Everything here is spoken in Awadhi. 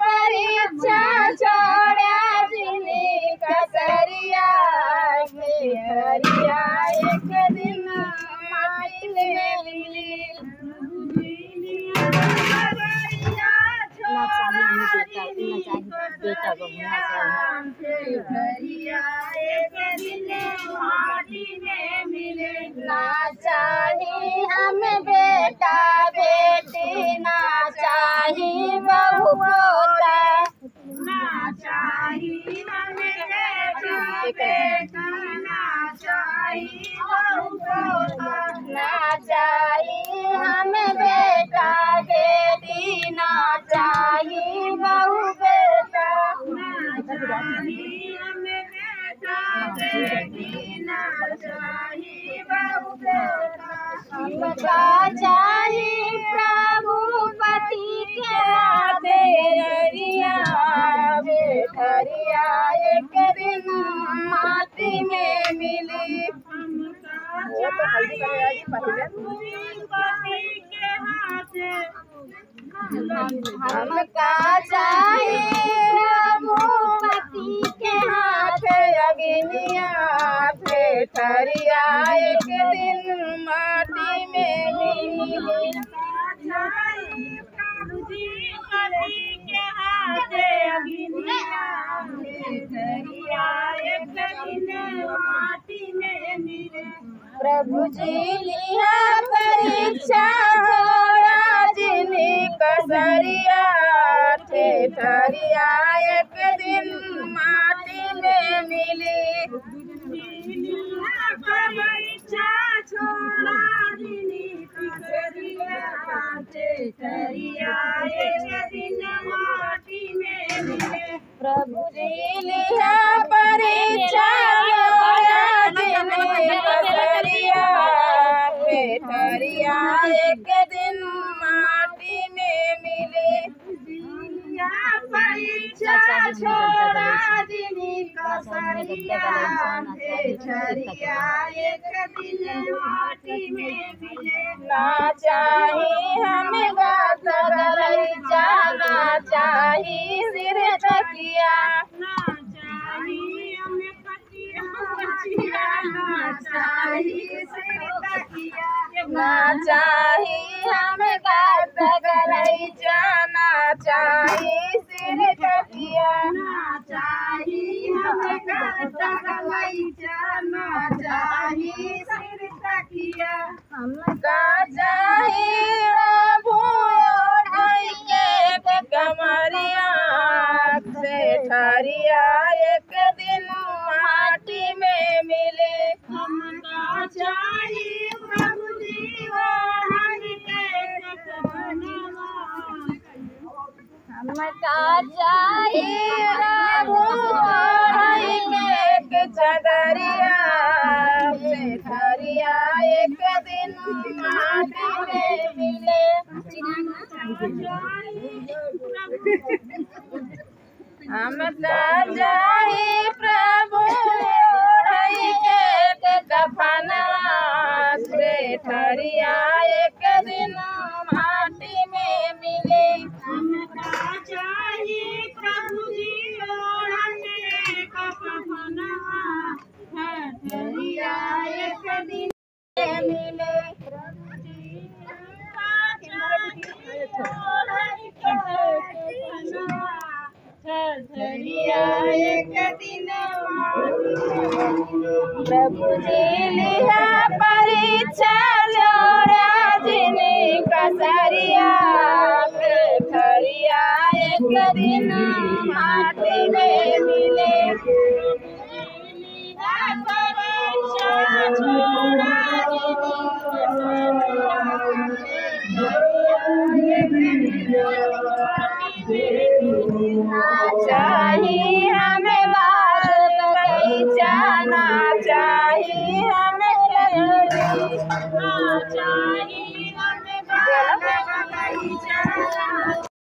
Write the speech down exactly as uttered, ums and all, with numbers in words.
परीक्षा छोड़ा जिनी कसरिया के हरिया एक दिन माटी में मिली। ना चाही हमें बेटा, ना चाही बेटा बहू, ना चाही। ना चाही हमें बेटा बेटी, ना चाही बहू पोता। ना चाही हमें बेटा बेटा, ना चाही बहू पोता। ना चाही हमें बेटा बेटी, ना चाही बहू बेटा। ना चाही हमें बेटा बेटी, ना चाही बहू बेटा। हमका चाही प्रभु पति के हाथ ररिया, बेटरिया एक दिन माटी में मिली। हमका चाही प्रभु पति के हाथ। हमका चाही प्रभु पति के हाथ अग्निया, बेटरिया एक दिन माटी में मिली। प्रभु जी लिहा परीक्षा छोड़ा जिनी कसरिया, ठेठरिया एक दिन माटी में मिली। प्रभु जी लिहा परीक्षा छोड़ा जिनी कसरिया, ठेठरिया एक दिन माटी में मिली। परीक्षा छोड़ा जिनी कसरिया, ठेठरिया एक दिन माटी में मिले। ना चाही हमें गात गलैचा, ना चाही सिर तकिया। ना चाही हमें ना चाही हमें गात गलैचा, ना चाही सिर तकिया। ना चाही हमें गात गलैचा, ना चाही सिर तकिया। हमका चाही प्रभु ओढ़ाई के कमरिया, ठेठरिया एक दिन माटी में मिले। हमका चाही प्रभु जी ओढ़ाई के कफनवा। हमका चाही प्रभु ओढ़ाई के चदरिया, ठेठरिया एक दिन माटी में मिले। हमका चाही प्रभु ओढ़ाई के कफनवा, ठेठरिया एक दिन माटी में मिले। हमका चाही प्रभु जी ओढ़ाई के कफनवा, ठेठरिया एक दिन प्रभु जी लिहा परीक्षा छोड़ा जिनी कसरिया, ठेठरिया एक दिन माटी में मिले। चाही हमें बात बगीचा, ना चाही हमें लड़ी।